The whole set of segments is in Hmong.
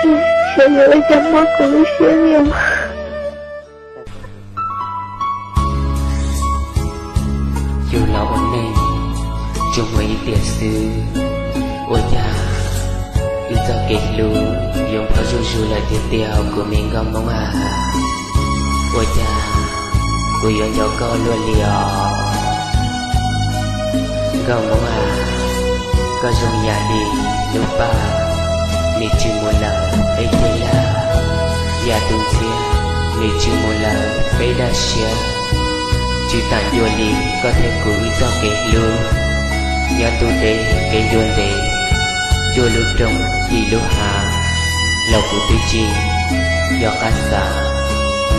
Xyov yuav ua cas mob kuv lub siab li os. Yus los ua neej tsuas muaj ib tiam xwb, ua cas wb txoj kev hlub yuav poob zuj zus lawm tiag tiag os kuv me nkauj Hmoob a? Ua cas kuv yuav nco koj luaj li os? Nkauj Hmoob a, koj zoo yam li lub paj, nws tsis mus lawm peb ceg laj, yam tus ntxhiab, nws tsis mus lawm peb daj siab. Tsis tam ncua li koj thiab kuv wb txoj kev hlub, nyob ntuj deb kev ncua ntev, cuaj lub roob yim lub hav, los kuv twb tsis nco qab xav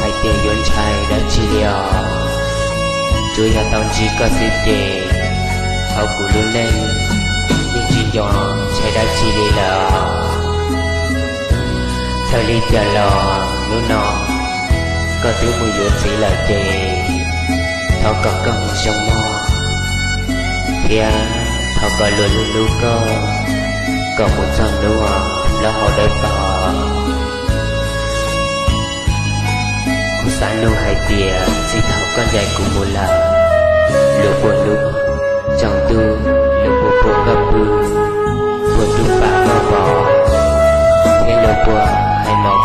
hais tias yuav ntshai dab tsi li os. Tsuas yog tau ntsib koj xwb ces hauv kuv lub neej yeej tsis nco ntshai dab tsi li lawm os. Txawm li cas los hnub no koj twb mus yuav txiv lawm ces thov kom koj mus zoo mog, thiab thov kom luag hlub hlub koj kom mus txog hnub plaub hau dawb paug. Kuv xav nug hais tias txij thaum koj ncaim kuv mus lawm, luag puas hlub tsaus ntuj, luag puas pub koj pw, puas rub pam koj vov, thiab luag puas hais mos